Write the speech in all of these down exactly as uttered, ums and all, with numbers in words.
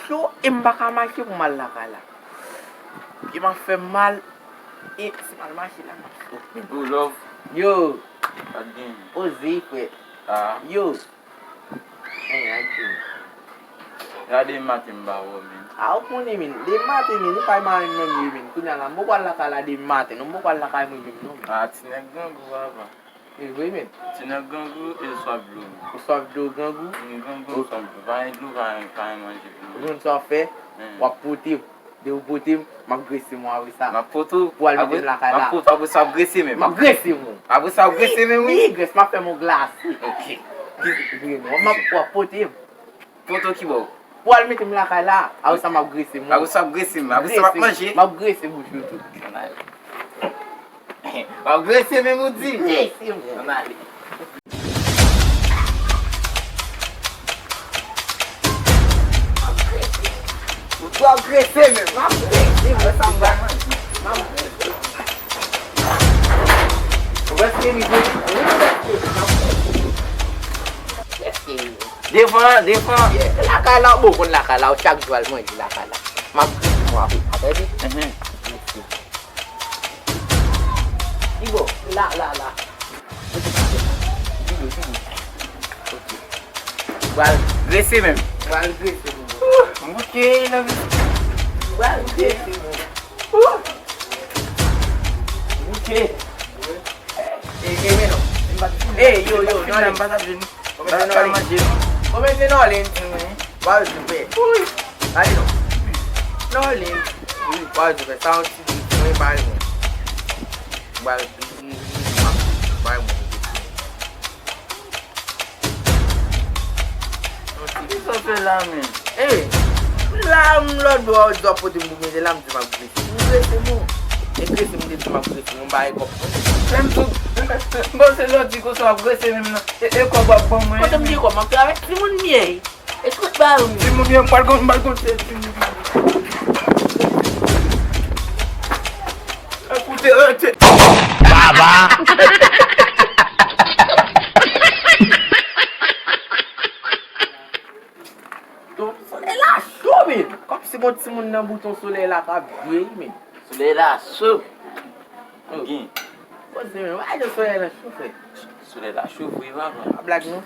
Cho e m pa ka mache pou m al lakay la. Pye m ap fè m mal. E si m al mache la, m ap soufri. Yo, love. Yo. Sa k gen? Poze, frè. Ah. Yo. Anyen, ak gen. Gade maten m pa wè w, men. Ah, ou konnen, men. Demen maten, men, ou pa mari m nan ye, men. Kounye a la, m poko al lakay la demen maten, non, m poko al lakay mwen menm, non, men. Ah, ti nèg grangou, papa. E vre, men. Ti nèg grangou e swaf dlo. Ou swaf dlo grangou? M grangou, m swaf dlo. Pa gen dlo, pa gen, pa gen manje pou mwen. Ou konn sa w ap fè? Hmm. W ap pote m. Depi w pote m, m ap grese m apre sa. M ap pote w. Pou al mete m lakay la. M ap pote w, apre sa w ap grese menm. M ap grese m. Apre sa w ap grese menm, wi. Wi, grese, m ap fè m yon glase. Ok. Wi, non, m ap, w ap pote m. Pote w ki bò? Pou al mete m lakay la. Apre sa, m ap grese m. Apre sa, w ap grese m. Apre sa, m ap manje. M ap grese bouch ou tou. Ann ale. W ap grese menm ou di? Grese mwen. Ann ale. Ou twò grese menm. M ap grese mwen, sa m ba manje. M ap grese. Ou prèske rive. Ou prèske rive. M ap grese. Prèske rive. Devan, devan. Yeah. Lakay la, bon, konn lakay la, ou chak jou al manje lakay la. M ap grese mwen apre sa, tande? Mhm. Grese. Ki bò? La, la, la. Pi wo, pi wo. Ok. Pral grese menm. Pral grese menm. Ouh, ok, la vi. Pral grese menm. Ouh. Ok. E, e, men non. E, yo, yo, non, m pa t ap jwenn. Kòman se Nolin? Kòman se Nolin? Wi. W ap di fè. Wi. Gade non. Nolin. Wi. W ap di fè. Sa yon ti gri mwen pa renmen. W ap di gri gri pa renmen. Kisa w fè la menm? Ey, la m lòt bò w ap pote m pou mete la, m di m ap grese. M grese mwen. E grese m te di m ap grese mwen, m pa gen kòb. Menm tou, m panse lè w di konsa w ap grese menm nan. E, e kòb w ap ban mwen. Kote m gen kòb? M ap travay. Timoun m ye. E tout ba yo menm. Timoun m ye, m pral gon, m pral gon se timoun. Ekoute, rete. Baba. Solèy la cho, men. Kòmsi gon timoun nan bouton solèy la k ap byen, men. Solèy la cho. Gen. Poze, men. Wè jan solèy la cho, frè. Solèy la cho vre, papa. Pa blag, non.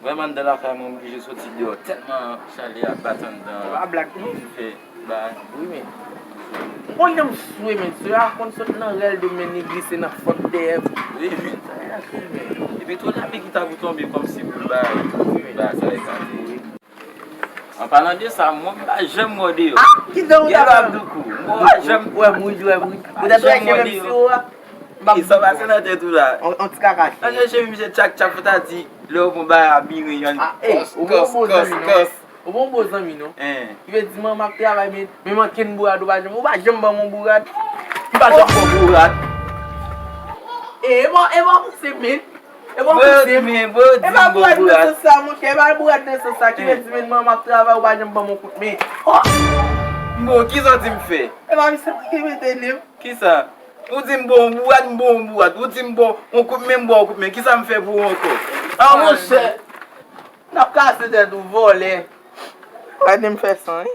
Vrèman, anndan lakay mwen, m oblije soti deyò. Tèlman chalè a bat anndan. Pa blag, non. Ki fè, ba. Wi, men. Konn jan m swe, men. Swe a konn sot nan rèl de men, li glise nan fant dèyè. Wi, men. Epi tou, lapli ki ta pou tonbe kòmsi pou l ba, ba sa ekate. An palan de sa, mwen pa janm wè w deyò. Ah, ki dan ou ta pran? Gèlè Abdoukou, mwen pa janm wè m, wi, wè m, wi. Ou ta janm wè m deyò. Sa pase nan tèt ou la. On, on ti kaka. Nan cheve misye tchak tchak, fò ta di, lè w bon bagay a biren yon. Ah, ey, kòs, ou bon zanmi, non? Ou bon zanmi, non? Ki vle di manman ap travay, men, men manke n bourad, ou pa janm, ou pa janm ban m on bourad. M pa janm ban w bourad. E, e bon, e bon, se men. E pa bourad nan sans sa, monchè, e pa bourad nan sans sa ki vle di, men, manman ap travay, ou pa janm ban m on kout men. Oh! Bon, kisa w di m fè? E pa misye ki mete li. Kisa? Ou di m bon bourad, m bon bourad. Ou di m bon on kout men, m bon on kout men. Kisa m fè pou ou ankò? Ah, monchè! N ap kase tèt ou, vòlè. Pa di m fè san, wi.